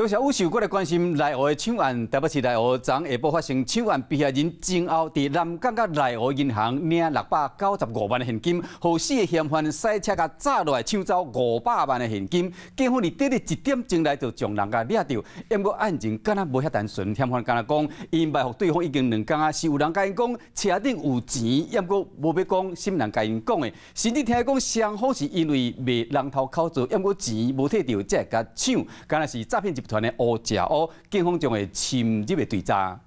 多謝武秀過來關心內湖的搶案，台北市內湖昨下晡發生搶案，被害人前後佇南港佮內湖銀行領695萬的現金，予四个嫌犯駛車共炸落來搶走500萬的現金。警方佇短短一點鐘內就將人共掠著，毋過案情敢若無遐單純，嫌犯敢若講，𪜶埋伏對方已經2工啊，是有人共𪜶講車頂有錢，毋過無欲講，啥物人共𪜶講的，甚至聽講雙方是因為賣人頭口座，毋過錢無提著，才會共搶，敢若是詐騙集團的烏食烏，警方將會深入的追查。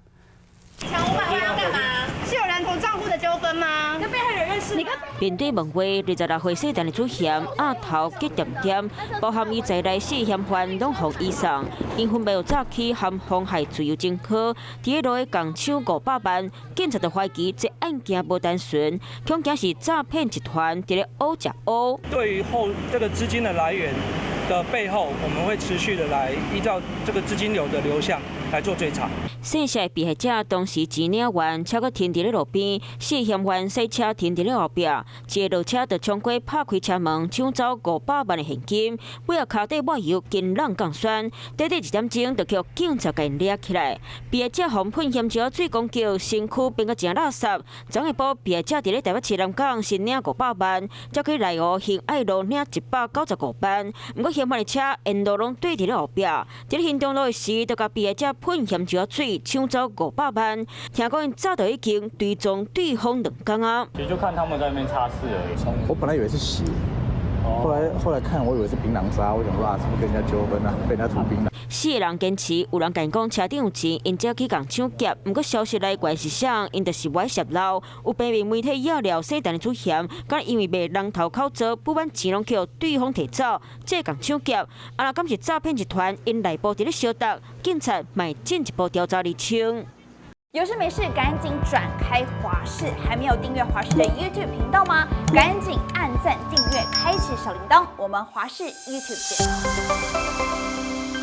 搶500萬要幹嘛？是有人頭賬戶的糾紛嗎？跟被害人認識？你跟面對問話，26歲細漢的主嫌額頭結點點，包含伊在內四嫌犯攏予移送，𪜶分別有早起含妨害自由前科，佇咧路共搶500萬，警察就懷疑這案件無單純，恐驚是詐騙集團佇咧烏食烏。對於後這個資金的來源的背後，我們會持續的來依照這個資金流的流向來做追查。姓謝的被害者當時錢領完，車閣停佇咧路邊，四嫌犯駛車停佇咧後壁，一个落車就衝過拍開車門，搶走五百萬的現金，尾仔跤底抹油，金櫳鋼栓，短短一點鐘就予警察共𪜶掠起來。被害者予噴香蕉水攻擊，身軀變甲誠垃圾。昨下晡被害者佇咧台北市南港先領五百萬，才去內湖興愛路領195萬。毋過嫌犯的車沿路攏綴佇咧後壁，佇咧興中路的時，就共被害者噴香蕉水，搶走五百萬。聽講𪜶早就已經追蹤對方2工啊。其實就看他們在那邊擦拭而已。我本來以為是血，後來看我以為是檳榔渣，我想說啊，是不是跟人家糾紛啊？被人家吐檳榔。四個人堅持，有人共𪜶講車頂有錢，𪜶才去共搶劫。毋過消息來源是啥，𪜶就是無愛洩露。有平面媒體也料細漢的主嫌，敢因為賣人頭口座，不滿錢攏予對方提走，才共搶劫。啊，若敢是詐騙集團，𪜶內部佇咧相鬥，警察嘛進一步調查釐清。有事沒事趕緊轉開華視，還沒有訂閱華視的 YouTube 頻道嗎？趕緊按讚訂閱，開啟小鈴鐺。我們華視 YouTube 見。